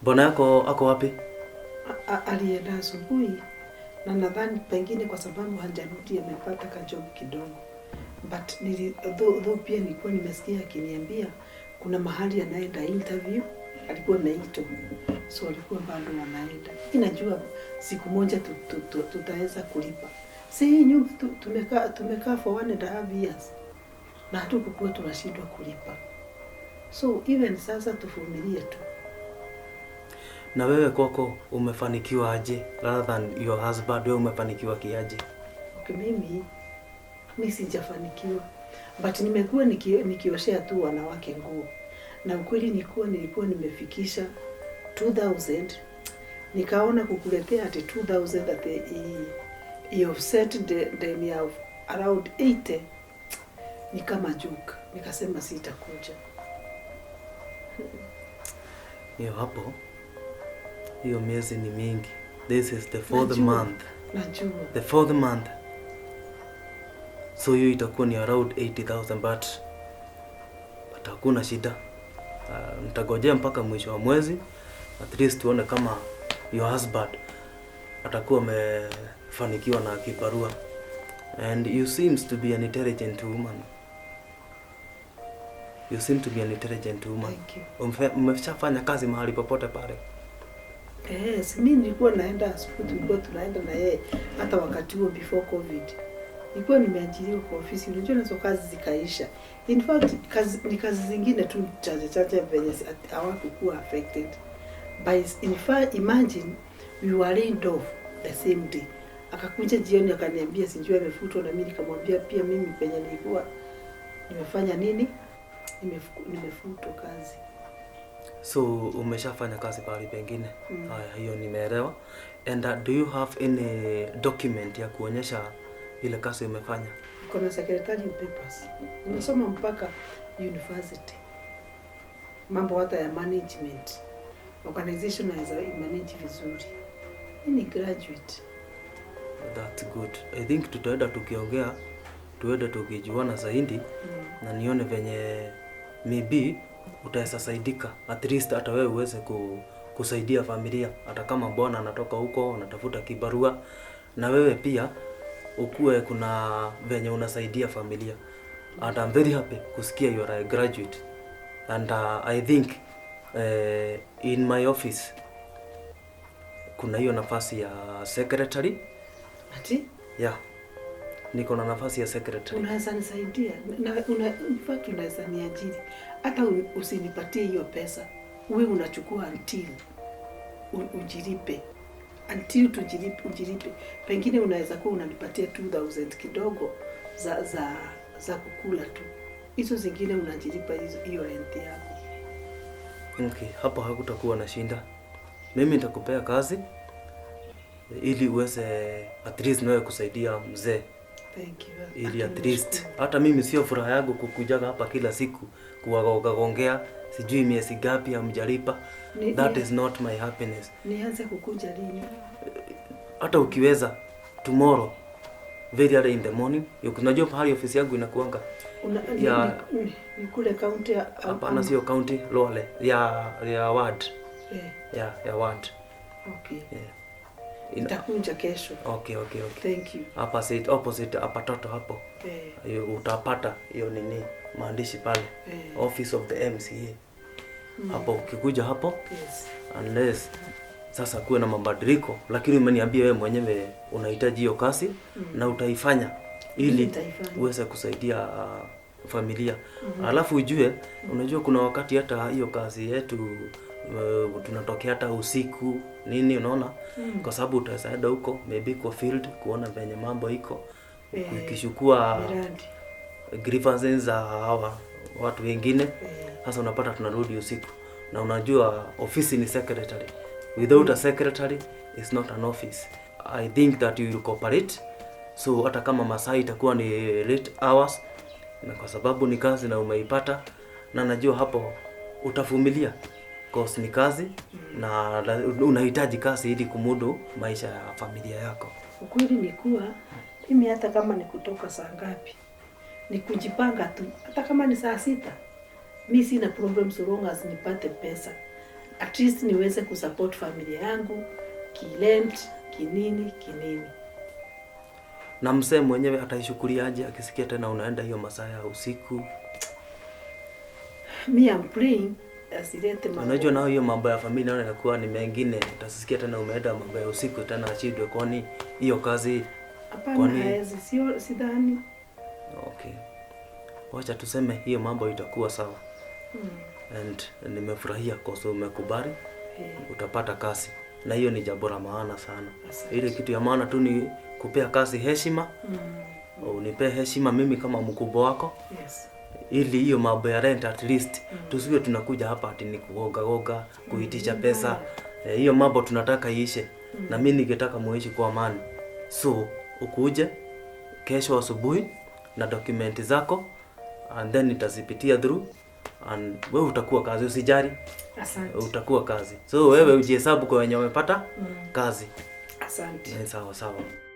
Bwana yako ako wapi? Alienda asubuhi na nadhani pengine kwa sababu hajarudi amepata kajob kidogo, but though pia nilikuwa nimesikia akiniambia kuna mahali anaenda interview, alikuwa ameitwa, so alikuwa bado anaenda. Najua siku moja tutaweza kulipa. Si hii nyumba tumekaa for 1.5 years na hatukukuwa tunashindwa kulipa, so even sasa tuvumilie tu. Na wewe kwako umefanikiwa aje? Rather than your husband, wewe umefanikiwa kiaje? Okay, mimi mi sijafanikiwa, but nimekuwa nikioshea tu wanawake nguo, na ukweli nikuwa nilikuwa nimefikisha 2000, nikaona kukuletea ati 2000 ati i offset deni ya around 80 ni kama joke, nikasema sitakuja. Hiyo hapo, hiyo miezi ni mingi. This is the fourth Najua. Month. Najua. The fourth month. So hiyo itakuwa ni around 80,000, but hakuna shida. Nitagojea mpaka mwisho wa mwezi, at least tuone kama your husband atakuwa amefanikiwa na kibarua. And you seems to be an intelligent woman. You seem to be an intelligent woman. Thank you. Umeshafanya kazi mahali popote pale? Eh, si mimi nilikuwa naenda asubuhi, tulikuwa tunaenda na yeye hata wakati huo before COVID. Nilikuwa nimeajiriwa kwa ofisi, unajua nazo kazi zikaisha. In fact, kazi, ni kazi zingine tu chache chache venye hawakukuwa affected. By in fact, imagine we were laid off the same day. Akakuja jioni akaniambia sijui amefutwa, na mimi nikamwambia pia mimi penye nilikuwa nimefanya nini, nimefutwa kazi. So umeshafanya kazi pahali pengine? Mm. Haya, hiyo nimeelewa. And do you have any document ya kuonyesha ile kazi umefanya? Niko na secretarial papers. Nimesoma mpaka university, mambo hata ya management, organization naweza manage vizuri. Mimi ni graduate. That's good. I think tutaenda tukiongea, tuende tukijuana zaidi na nione venye maybe utaweza saidika, at least hata wewe uweze kusaidia familia, hata kama bwana anatoka huko anatafuta kibarua, na wewe pia ukuwe kuna venye unasaidia familia. And I'm very happy kusikia you are a graduate, and I think in my office kuna hiyo nafasi ya secretary. Ati? Yeah, niko na nafasi ya secretary. Unaweza nisaidia na in fact unaweza niajiri hata usinipatie hiyo pesa, uwe unachukua until ujilipe, until tujilipe, ujilipe. Pengine unaweza kuwa unanipatia 2000 kidogo za kukula tu, hizo zingine unajilipa hiyo rent yako. Okay, hapo hakutakuwa na shinda. Mimi nitakupea kazi ili uweze at least nawe kusaidia mzee. Thank you. Ili Hata at least nimeshukuru. hata mimi sio furaha yangu kukujaga hapa kila siku kuwagongea, sijui miezi gapi hamjalipa. That is not my happiness. Nianze kukuja lini? Hata ukiweza tomorrow very early in the morning, unajua pahali ofisi yangu inakuanga? Ni kule county Hapana, sio county, Lole ya ward. Ya ward. Okay. Yeah. Nitakuja kesho. Okay. Thank you. Hapa sit opposite hapa toto hapo. Hiyo utapata hiyo nini maandishi pale. Office of the MCA. Hapo ukikuja hapo, unless sasa kuwe na mabadiliko, lakini umeniambia wewe mwenyewe unahitaji hiyo kazi na utaifanya ili Nitaifanya. uweze kusaidia familia. Alafu ujue, unajua kuna wakati hata hiyo kazi yetu tunatokea hata usiku nini, unaona, kwa sababu utaweza enda huko maybe kwa field kuona venye mambo iko, ukishukua Miradi. grievances za hawa watu wengine. Sasa unapata tunarudi usiku, na unajua ofisi ni secretary. Without a secretary is not an office. I think that you will cooperate, so hata kama masaa itakuwa ni late hours, na kwa sababu ni kazi na umeipata, na najua hapo utavumilia cause ni kazi na unahitaji kazi ili kumudu maisha ya familia yako. Ukweli ni kuwa mimi hata kama ni kutoka saa ngapi, ni kujipanga tu. Hata kama ni saa 6, mi sina problem so long as nipate pesa. At least niweze kusupport familia yangu kirent, kinini kinini. Na mzee mwenyewe ataishukuliaje akisikia tena unaenda hiyo masaa ya usiku? Me, I'm praying asilete mambo. Unajua nao hiyo mambo ya familia naona inakuwa ni mengine, utasikia tena umeenda mambo ya usiku tena ashindwe, kwani hiyo kazi? Hapana, haezi, sio, sidhani. Okay. Wacha tuseme hiyo mambo itakuwa sawa. And nimefurahia kwa sababu umekubali utapata kazi, na hiyo ni jambo la maana sana. Asante. Ile kitu ya maana tu ni kupea kazi heshima, unipee heshima mimi kama mkubwa wako, ili hiyo mambo ya rent at least tusiwe tunakuja hapa ati ni kuoga goga kuitisha pesa. Hiyo mambo tunataka iishe, na mimi ningetaka muishi kwa amani. So ukuje kesho asubuhi na document zako and then nitazipitia through and wewe utakuwa kazi, usijali. Asante. Utakuwa kazi. So wewe ujihesabu kwa wenye wamepata kazi. Asante. Sawa sawa.